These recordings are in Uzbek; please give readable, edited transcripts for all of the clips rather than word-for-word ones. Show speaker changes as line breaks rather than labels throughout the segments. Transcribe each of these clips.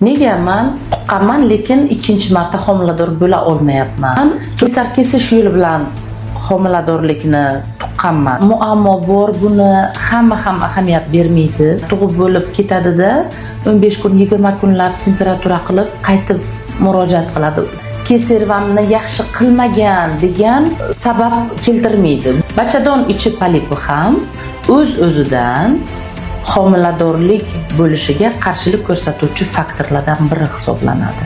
Nega man tuqqanman, lekin ikkinchi marta homilador bo'la olmayapman? Man kesar kesish yo'li bilan homiladorlikni tuqqanman. Muammo bor, buni hamma ham ahamiyat bermaydi. Tug'ib bo'lib ketadida, 15 kun, 20 kunlab temperatura qilib, qaytib murojaat qiladi. Кесарево mni yaxshi qilmagan degan sabab keltirmaydi. Bachadon ichi polipi ham o'z o'zidan homiladorlik bo'lishiga qarshilik ko'rsatuvchi faktorlardan biri hisoblanadi.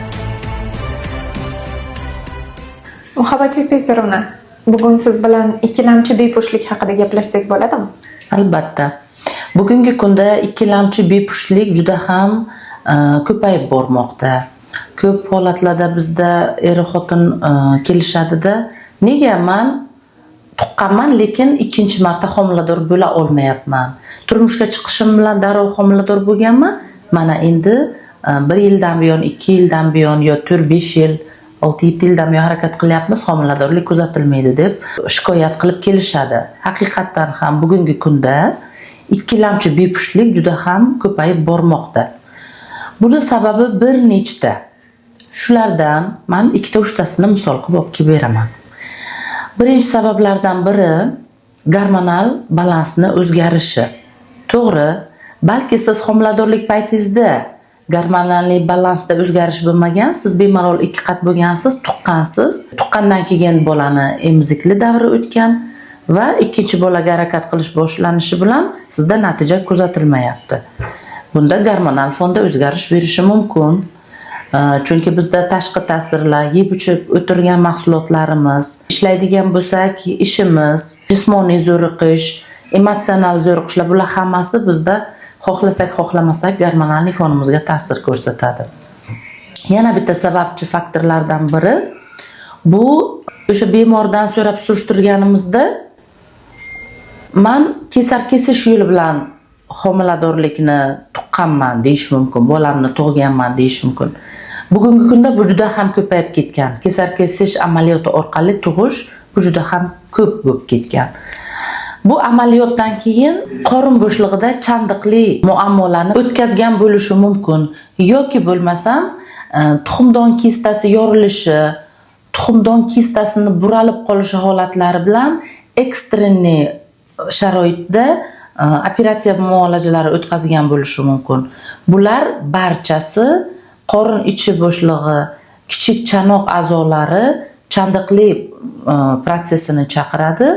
Muhabbat Petrovna, bugun siz bilan ikkilamchi bepushtlik haqida gaplashsak bo'ladimi?
Albatta. Bugungi kunda ikkilamchi bepushtlik juda ham ko'payib bormoqda. Ko'p holatlarda bizda er xotin kelishadida, nega man tuqqanman, lekin ikkinchi marta homilador bo'la olmayapman? Turmushga chiqishim bilan darrov homilador bo'lganman. Mana endi 1 yildan buyon, 2 yildan buyon yo 4-5 yil, 6-7 yildan buyon harakat qilyapmiz, homiladorlik kuzatilmaydi deb shikoyat qilib kelishadi. Haqiqatdan ham bugungi kunda ikkilamchi bepushtlik juda ham ko'payib bormoqda. Buni sababi bir nechta. Shulardan man ikkita uchtasini misol qilib olib kelib beraman. Birinchi sabablardan biri gormonal balansni o'zgarishi. To'g'ri, balki siz homiladorlik paytingizda gormonalniy balansda o'zgarish bo'lmagan, siz bemalol ikki qat bo'lgansiz, tuqqansiz. Tuqqandan keyin bolani emizikli davri o'tgan va ikkinchi bolaga harakat qilish boshlanishi bilan sizda natija kuzatilmayapti. Bunda gormonal fonda o'zgarish berishi mumkin. Chunki bizda tashqi ta'sirlar, yeb ichib o'tirgan mahsulotlarimiz, ishlaydigan bo'lsak, ishimiz, jismoniy zo'riqish, emotsional zo'riqishlar, bular hammasi bizda xohlasak, xohlamasak gormonalniy fonimizga ta'sir ko'rsatadi. Yana bitta sababchi faktorlardan biri bu o'sha bemordan so'rab surishtirganimizda, man kesar kesish yo'li bilan homiladorlikni tuqqanman deyish mumkin, bolamni tug'ganman deyish mumkin. Bugungi kunda bu juda ham ko'payib ketgan. Kesar kesish amaliyoti orqali tug'ish bu juda ham ko'p bo'lib ketgan. Bu amaliyotdan keyin qorin bo'shlig'ida chandiqli muammolarni o'tkazgan bo'lishi mumkin yoki bo'lmasam tuxumdon kistasi yorilishi, tuxumdon kistasini buralib qolishi holatlari bilan экстренный sharoitda operatsiya muolajalari o'tkazgan bo'lishi mumkin. Bular barchasi qorin ichi bo'shlig'i, kichik chanoq a'zolari chandiqli protsessini chaqiradi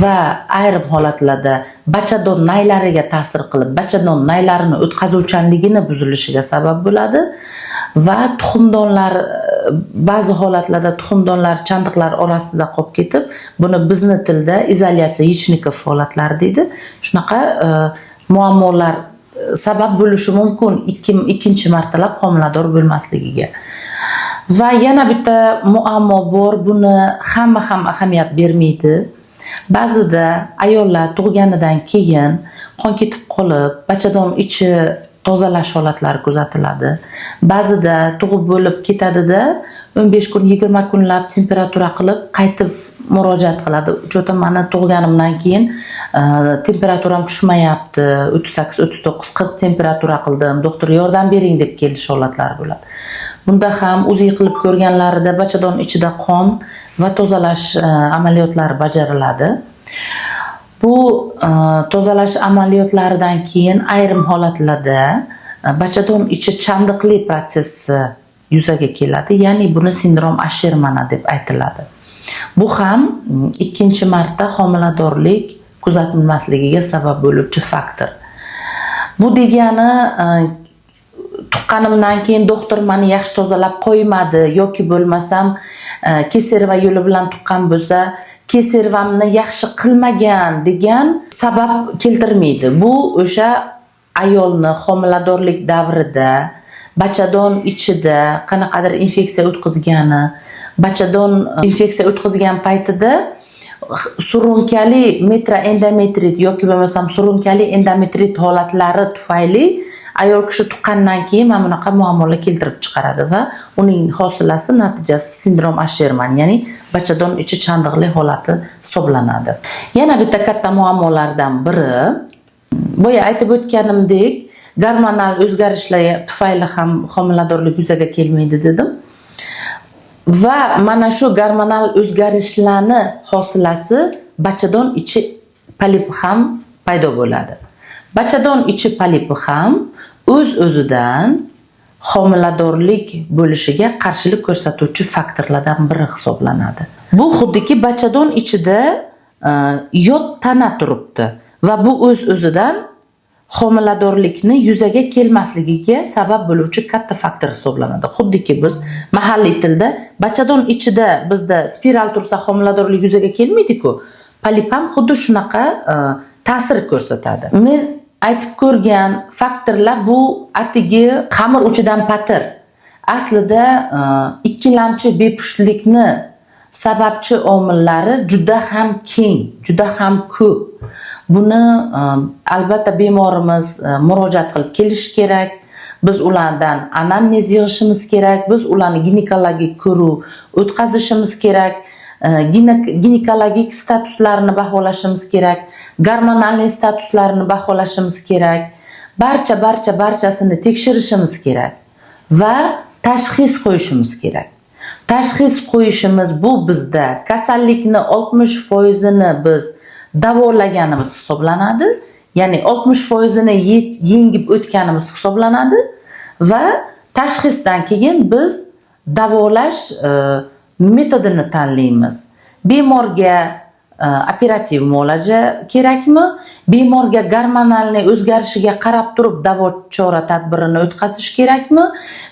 va ayrim holatlarda bachadon naylariga ta'sir qilib, bachadon naylarini o'tkazuvchanligini buzilishiga sabab bo'ladi va tuxumdonlar, ba'zi holatlarda tuxumdonlar chandiqlar orasida qolib ketib, buni bizni tilda изоляция яичников holatlari deydi. Shunaqa muammolar sabab bo'lishi mumkin ikkinchi martalab homilador bo'lmasligiga. Va yana bitta muammo bor, buni hamma ham ahamiyat bermaydi. Ba'zida ayollar tug'ganidan keyin qon ketib qolib, bachadon ichi tozalash holatlari kuzatiladi. Ba'zida tug'ib bo'lib ketadida, 15 kun, 20 kunlab temperatura qilib, qaytib murojaat qiladi. Что-то mani tug'ganimdan keyin temperaturam tushmayapti, 38, 39, 40 temperatura qildim, doktor yordam bering deb kelish holatlari bo'ladi. Bunda ham УЗИ qilib ko'rganlarida bachadon ichida qon va tozalash amaliyotlari bajariladi. Bu tozalash amaliyotlaridan keyin ayrim holatlarda bachadon ichi chandiqli protsessi yuzaga keladi, ya'ni buni sindrom Ashermana deb aytiladi. Bu ham ikkinchi marta homiladorlik kuzatilmasligiga sabab bo'luvchi faktor. Bu degani tuqqanimdan keyin doktor mani yaxshi tozalab qo'ymadi yoki bo'lmasam кесарево yo'li bilan tuqqan bo'lsa, кесарево mni yaxshi qilmagan degan sabab keltirmaydi. Bu o'sha ayolni homiladorlik davrida bachadon ichida qanaqadir infeksiya o'tkazgani, bachadon infeksiya o'tkazgan paytida surunkali metroendometrit yoki bo'lmasam surunkali endometrit holatlari tufayli ayol kishi tuqqandan keyin mana bunaqa muammolar keltirib chiqaradi va uning hosilasi, natijasi sindrom Asherman, ya'ni bachadon ichi chandiqli holati hisoblanadi. Yana bitta katta muammolardan biri, boya aytib o'tganimdek, Gormonal o'zgarishlar tufayli ham homiladorlik yuzaga kelmaydi dedim. Va mana shu gormonal o'zgarishlarni hosilasi bachadon ichi polipi ham paydo bo'ladi. Bachadon ichi polipi ham o'z o'zidan homiladorlik bo'lishiga qarshilik ko'rsatuvchi faktorlardan biri hisoblanadi. Bu xuddiki bachadon ichida yot tana turibdi va bu o'z o'zidan homiladorlikni yuzaga kelmasligiga sabab bo'luvchi katta faktor hisoblanadi. Xuddiki biz mahalliy tilda bachadon ichida bizda spiral tursa, homiladorlik yuzaga kelmaydi-ku. Polip ham xuddi shunaqa ta'sir ko'rsatadi. Men aytib ko'rgan faktorlar bu atigi xamir uchidan patir. Aslida ikkilamchi bepushtlikni sababchi omillari juda ham keng, juda ham ko'p. Buni albatta bemorimiz murojaat qilib kelishi kerak. Biz ulardan anamnez yig'ishimiz kerak, biz ularni ginekologik ko'ruv o'tkazishimiz kerak, ginekologik statuslarini baholashimiz kerak, gormonal statuslarini baholashimiz kerak. Barcha barchasini tekshirishimiz kerak va tashxis qo'yishimiz kerak. Tashxis qo'yishimiz bu bizda kasallikni 60 foizini biz davolaganimiz hisoblanadi. Ya'ni 60 foizini yengib o'tganimiz hisoblanadi va tashxisdan keyin biz davolash metodini tanlaymiz. Bemorga operativ muolaja kerakmi? Bemorga gormonalniy o'zgarishiga qarab turib davo chora tadbirini o'tkazish kerakmi?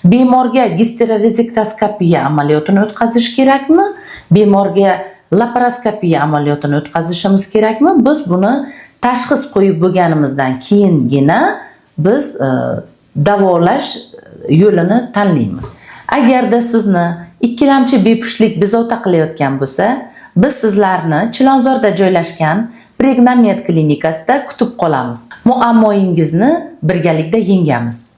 Bemorga gisterorezektoskopiya amaliyotini o'tkazish kerakmi? Bemorga laparoskopiya amaliyotini o'tkazishimiz kerakmi? Biz buni tashxis qo'yib bo'lganimizdan keyingina biz davolash yo'lini tanlaymiz. Agarda sizni ikkilamchi bepushtlik bezovta qilayotgan bo'lsa, biz sizlarni Chilonzorda joylashgan Pregnamed klinikasida kutib qolamiz. Muammoyingizni birgalikda yengamiz.